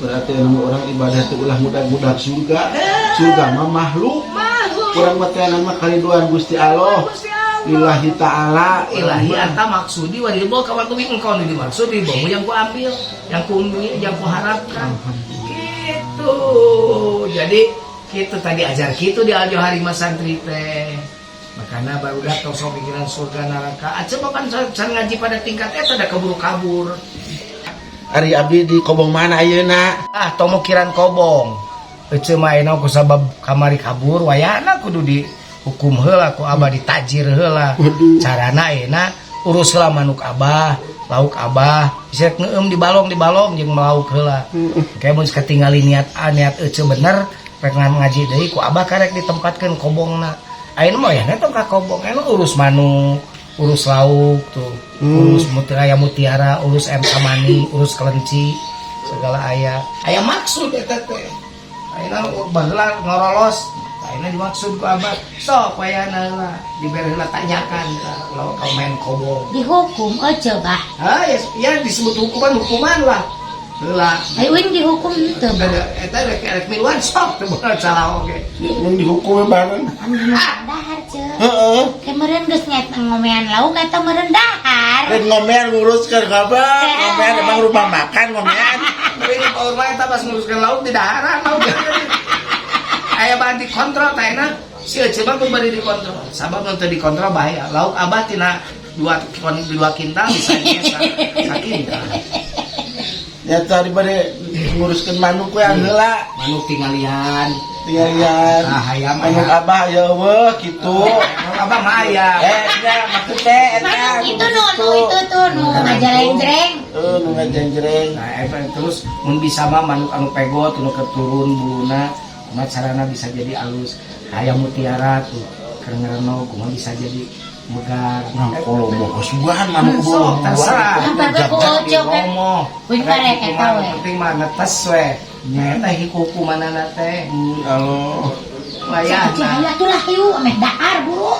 Berarti anu orang ibadah teh ulah mudah-mudah surga. Surga mah makhluk. Makhluk. Urang mah teh mah kariduan Gusti Allah. Gusti Allah. Lillahi ta'ala. Ilahi anta maksudi wa ridho kawan tuh engkau nu dimaksud ridhomu yang ku ambil, yang ku yang ku harapkan. Gitu. Jadi gitu tadi ajar gitu di Al-Johari mah santri teh. Makanya baru datang sok pikiran surga neraka. Aja mah kan can ngaji pada tingkat eta da keburu kabur. Ari abdi di kobong mana ayeuna? Ah, tomo kiran kobong. Ece mah ayeuna ku sabab kamari kabur wayahna kudu dihukum heula ku abah, ditajir heula. Waduh. Carana ayeuna urus heula manuk abah, lauk abah, bisa ngeum di balong, di balong jeung melauk heula. Kayak mun ketinggali niat A, niat ece bener, rek ngaji deui ku abah karek ditempatkeun kobongna. Ayeuna mah ya tong ka kobong, ayeuna urus manuk, urus lauk tuh, urus mutiara, mutiara, urus ayam samani, urus kelenci, segala aya. Aya maksud eta teh. Ayeuna baheula ngorolos, ayeuna dimaksud ku abah, sok wayana heula, dibere heula tanyakan tah, ulah kau main kobong. Dihukum Ece bah. Ah, ya, ya disebut hukuman, hukuman lah. Heula. Ai uing dihukum henteu bah. Ada eta rek rek miluan sok teu bener salah oge. Mun dihukum bareng. Kan dahar ce. Heeh. Kayak meureun geus nyet ngomean lauk eta meureun dahar. Rek ngomean nguruskeun kabar, ngomean emang rumah makan ngomean. Tapi ini power mah eta pas nguruskeun lauk di daharan lauk. Aya bahan dikontrol tah enak. Si Ece mah kudu dikontrol. Sabab nu teu dikontrol bahaya. Lauk abah tina dua kintal bisa biasa sakintal. Ya tadi bade nguruskeun manuk we heula. Manuk tinggalian. Tinggalian. Ah, hayam, manuk hayam. Abah ya eueuh kitu. Manuk abah mah aya. Eh, nya maksud teh eta. Manuk itu nu nu itu tuh nu ngajalenjreng. Eh, nu ngajenjreng. Nah, eta terus mun bisa mah manuk anu pegot nu keturun buluna kumaha carana bisa jadi alus. Hayam mutiara tuh keur ngereno kumaha bisa jadi megar. Nah, kalau mau kesugahan manuk Sok, terserah. Sampai gue ku Ojo kan. Romo. Wih, karek eta we. Penting mah ngetes we. Nya eta hukumanana teh. Halo. Ece Wayahna. hayu atuh lah hayu ameh dahar buru.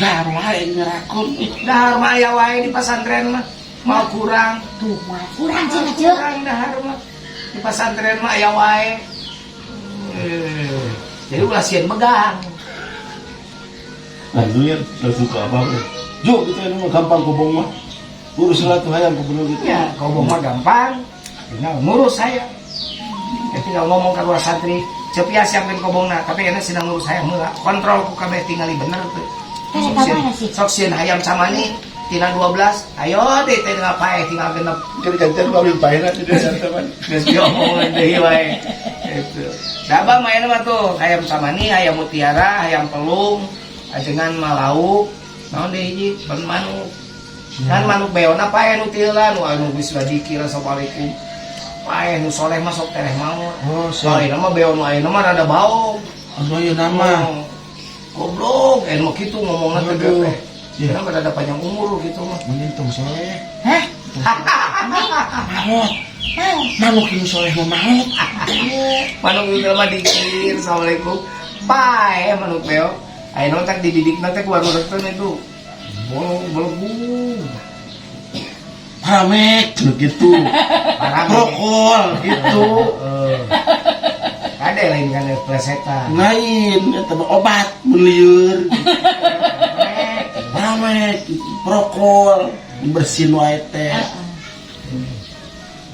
Dahar wae ngerakun. Dahar mah aya wae di pasantren mah. Mau kurang. Tuh mah kurang cenah ce. Kurang dahar mah. Di pasantren mah aya wae. Jadi ulah sieun megang. Langsung ya, langsung ke abah. Jo, gitu ya, mah gampang kobong mah. Urus lah tuh hayam kobong gitu. Ya, kobong mah gampang. Tinggal ngurus saya. Ya, tinggal ngomong ke luar santri, cepia siapin kobongna, tapi enak sedang ngurus hayam heula. Kontrol ku kabeh tingali bener tuh. Eh, ka mana sih? Sok sieun hayam samani Tina 12, ayo deh teh tinggal paeh tinggal 6. Jadi gantian gua ambil paehna di desa teman. Geus diomongan deui wae. Gitu. Da Abah mah mah tuh hayam samani, hayam mutiara, hayam pelung, ajengan mah lauk. Naon deui hiji ban manuk. Kan manuk beona paeh nu ti heula nu anu geus dikir assalamualaikum. Paeh nu soleh mah sok tereh maot. Oh, So, ayeuna mah beon nu ayeuna mah rada baong. Anu ayeuna mah. Oh, goblok, mah kitu ngomongna teh Aduh. teh. Kenapa rada panjang umur gitu mah. Mending tong soleh. Hah? Maot. Manuk nu soleh mah maot. Manuk itu mah dikir, assalamualaikum. Paeh manuk beo. Ayeuna teh dididikna teh ku barudak teh itu. Bolong belegung. Paramek cenah gitu. Parah. Prokol gitu. Heeh. Kade lain kan plesetan. Lain eta mah obat mun lieur. Paramek, prokol, bersin wae teh.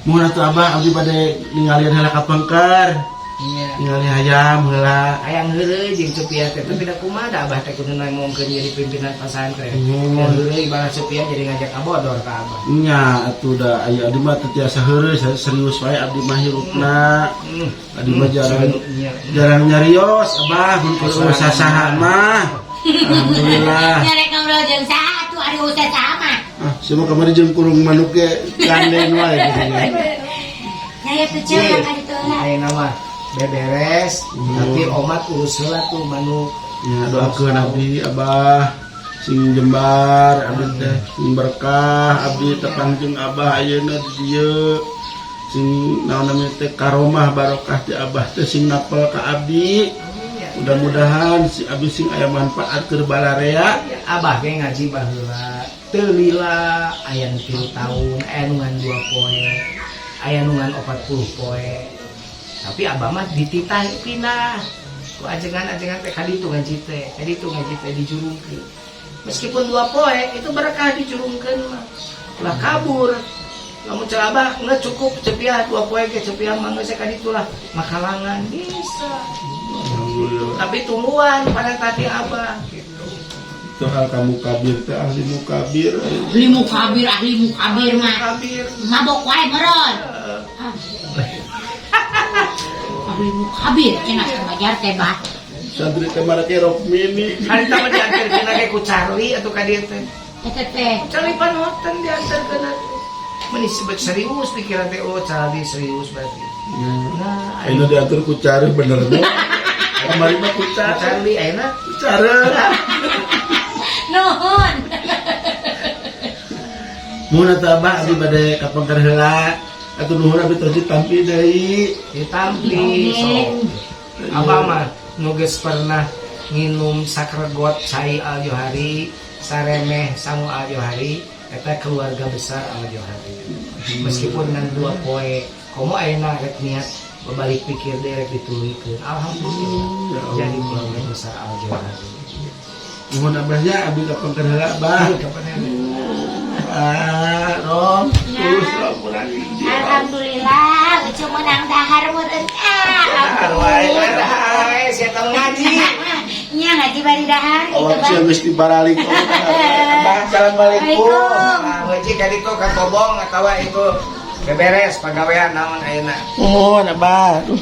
Mun atuh Abah abdi bade ningalian heula ka pengker. Iya. Ningali hayam heula. Hayang heureuy jeung Cepia teh tapi da kumaha da Abah teh kudu ngomongkeun jadi pimpinan pesantren. Hmm. Yang heureuy ibarat Cepia jadi ngajak abodor ka Abah. Nya atuh da aya abdi mah teu tiasa heureuy serius wae abdi mah hirupna. Abdi mah jarang Iya. jarang nyarios Abah mun kudu sasaha mah. Alhamdulillah. Nyarek ngobrol jeung saha atuh ari usah saha mah. Ah, semua kamari jeung kurung manuk ge gandeng wae gitu nya. Nya ya tuh ceu yang ka ditu heula. Ayeuna mah beberes, tapi omat urus heula tuh manuk. Ya doakeun abdi Abah sing jembar abdi teh sing berkah abdi tepang jeung Abah ayeuna di dieu sing naon namanya teh karomah barokah ti Abah teh sing napel ka abdi. Mudah-mudahan si abdi sing aya manfaat keur balarea. Abah ge ngaji baheula teu lila, aya nu 3 tahun, aya nu ngan 2 poe, aya nu ngan 40 poe. Tapi abah mah dititah pindah ku ajengan-ajengan teh kaditu ngaji teh, kaditu ngaji teh dijurungkeun. Meskipun 2 poe itu berkah dijurungkeun mah. Ulah kabur. Lamun cenah abah nggak cukup cepiah 2 poe ge cepiah mah geus kaditu lah makalangan bisa. Alhamdulillah. Tapi tungguan pada tadi abah gitu. Itu hal kamu kabir teh ahli mukabir. Ahli mukabir, ahli mukabir mah. Kabir. Mabok wae meureun. Ahli mukabir cenah ngajar teh bah. Santri teh marake rok mini. Hari tama diantarkeun ge ku Charlie atuh ka dieu teh. Eta teh. Charlie panoten diantarkeun teh. Meni sebet serius pikiran teh, oh Charlie serius berarti. Ya. Nah, Ayeuna diatur ku Cari bener mah. Kamari mah ku Cari. Charlie ayeuna Ku Cari. Nuhun. Mun atuh Abah abdi bade ka pengker heula. Atuh nuhun abdi tos ditampi deui. Ditampi Amin. sok. Abah mah nu geus pernah nginum sakregot cai Al Johari, saremeh sangu Al Johari, eta keluarga besar Al Johari. Meskipun ngan 2 poe, komo ayeuna rek niat balik pikir deui rek dituluykeun. Alhamdulillah Ya Allah. jadi keluarga besar Al Johari. Nuhun abahnya abdi ka pengker heula Abah. Kapan ya? Ah, Rom. Ya. Terus Rom urang. Alhamdulillah, Ucu menang dahar meureun. Ah, Dahar wae, dahar wae, sia teu ngaji. Nya ngaji bari dahar gitu, Awak Bang. sia geus dibaralik. Abah, assalamualaikum. Waalaikum. Nah, ngaji ka ditu ka Kobong atawa itu beberes pagawean naon ayeuna. Nuhun Abah. Aduh.